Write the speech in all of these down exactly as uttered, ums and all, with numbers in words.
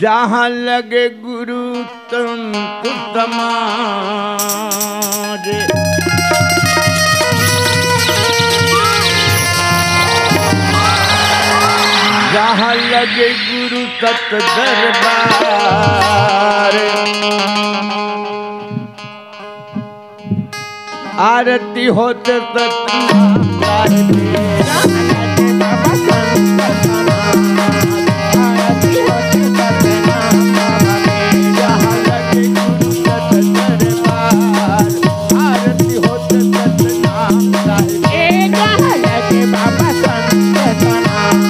जहाँ लगे गुरु तंतु समाज, जहाँ लगे गुरु सत दरबार। आरती होत सतनाम गाए। जहाँ लगे गुरु सत दरबार, आरती होत सतनाम गाए। ए जहाँ लगे बाबा संत समाज,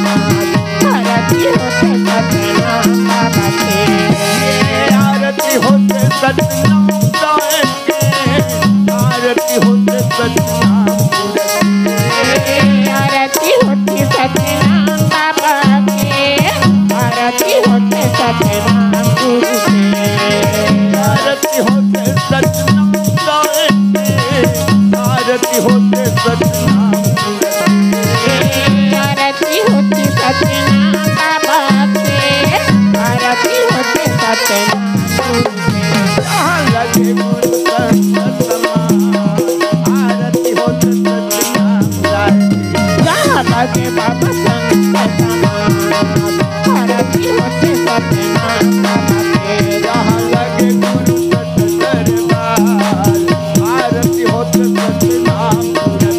आरती होत सतनाम बाबा के। आरती होत सतनाम गाए। आरती होते सतनाम गुरु की। आरती होती सतनाम बाबा के। आरती होते सतनाम गुरु के। आरती होते सतनाम गाए। आरती होते सतनाम गुरु की। आरती होती सतनाम बाबा के। आरती होते सतनाम गुरु के। जहाँ लगे गुरु संत समाज, आरती होत सतनाम गाए। जहाँ लगे बाबा संत समाज, आरती होत सतनाम गाए। जहाँ लगे गुरु सत दरबार, आरती होत सतनाम गुरु की।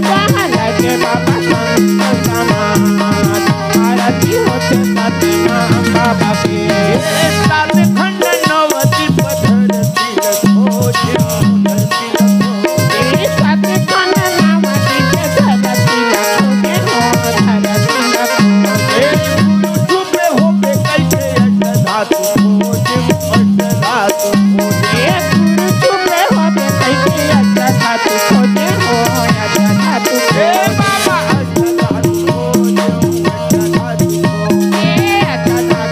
जहाँ लगे बाबा संत समाज, आरती होत सतनाम बाबा के। सात खंड नव दीप धर तिलक हो, धर तिलक हो। ए सात खंड नव दीप धर तिलक हो, धर तिलक हो। ए गुरु छुपे होबे कैसे अष्ट धातु खोजे, अष्ट धातु खोजे। ए गुरु छुपे होबे कैसे अष्ट धातु खोजे हो, अष्ट धातु खोजे। ए बाबा अष्ट धातु खोजे, अष्ट धातु खोजे। ए अष्ट धातु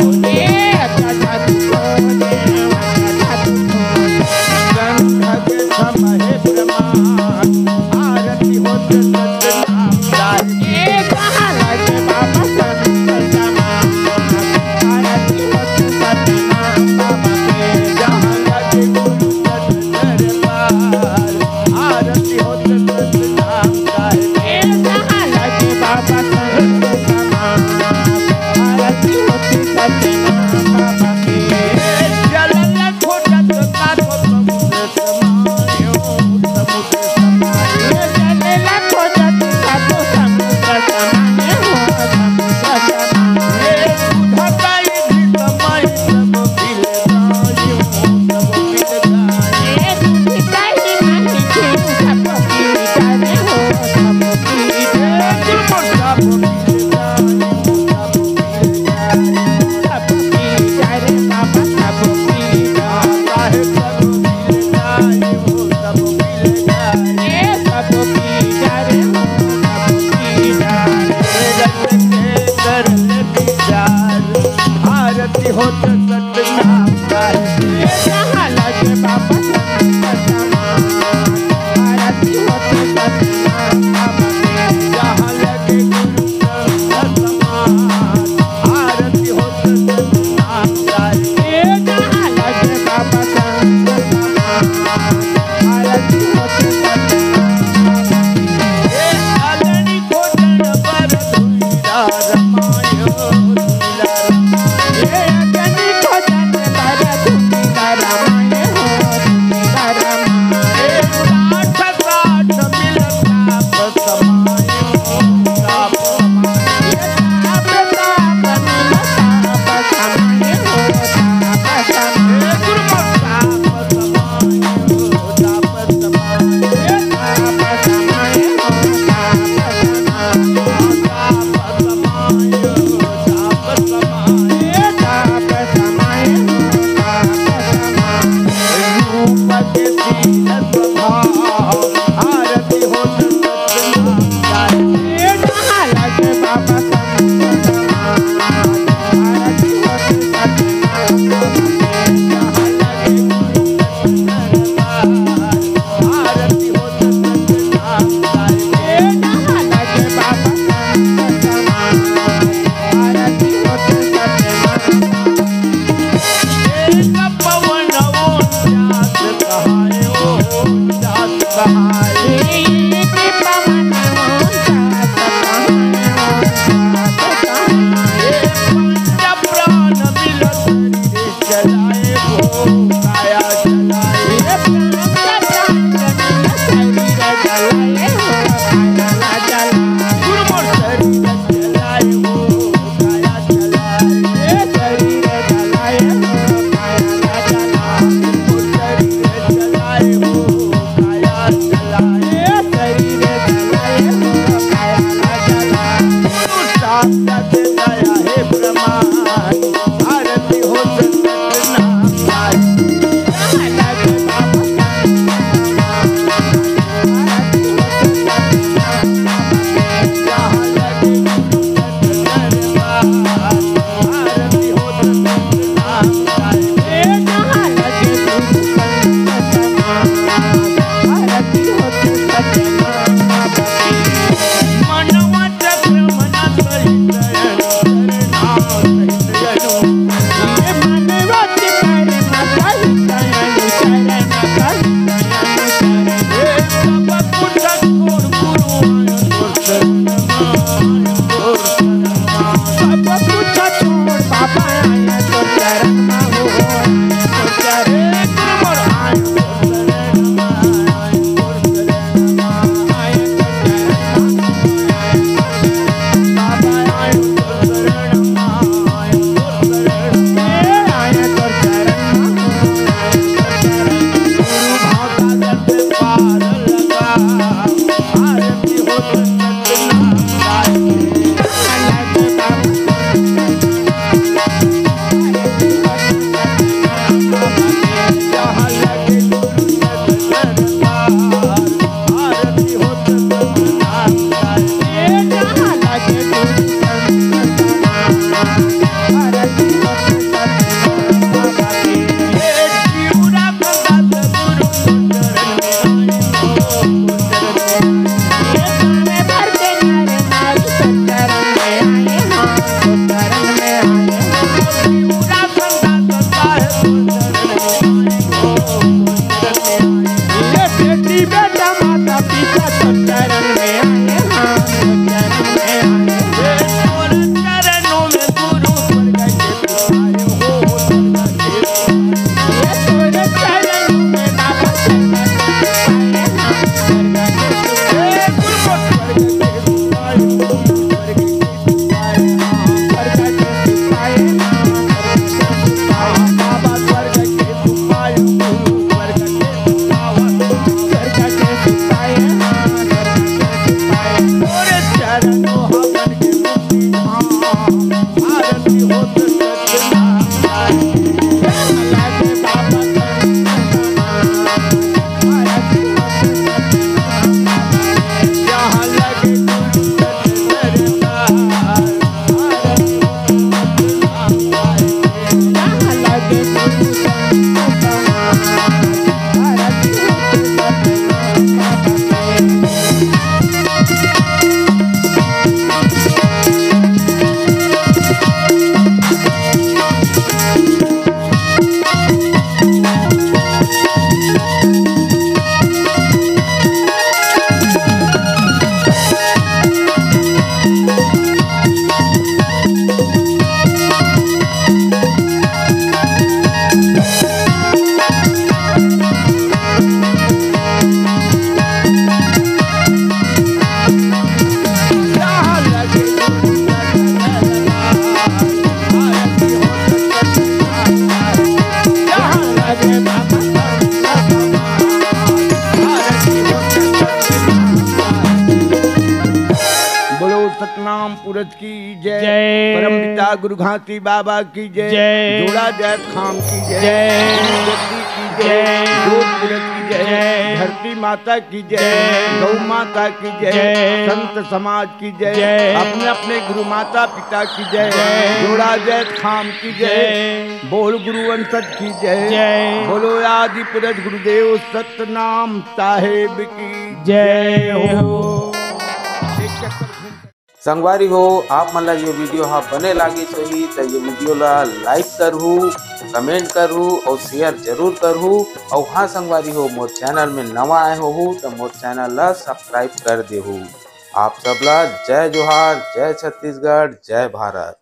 खोजे, अष्ट धातु खोजे। बोलो सतनाम पुरज की जय। जय। परम पिता गुरु घासी बाबा की जय। जय। जोड़ा जैत खाम की जय। जय। गद्दी की जय। जय। जोधपुर की जय। जय। धरती माता की जय। जय। गौ माता की जय। जय। संत समाज की जय। जय। अपने अपने गुरु माता पिता की जय। जय। जोड़ा जैत खाम की जय। जय। बोल गुरु वंशज की जय। जय। बोलो आदि पुरज गुरुदेव सतनाम साहेब की जय जय हो। हो। संगवारी हो, आप मन ला ये video हा बने लागिस होही त ये video ला like करहू, comment करहू और share जरूर करहू। और हाँ संगवारी हो, मोर channel में नवा आए होहू त मोर channel ला subscribe कर देहू। आप सब ला जय जोहार, जय छत्तीसगढ़, जय भारत।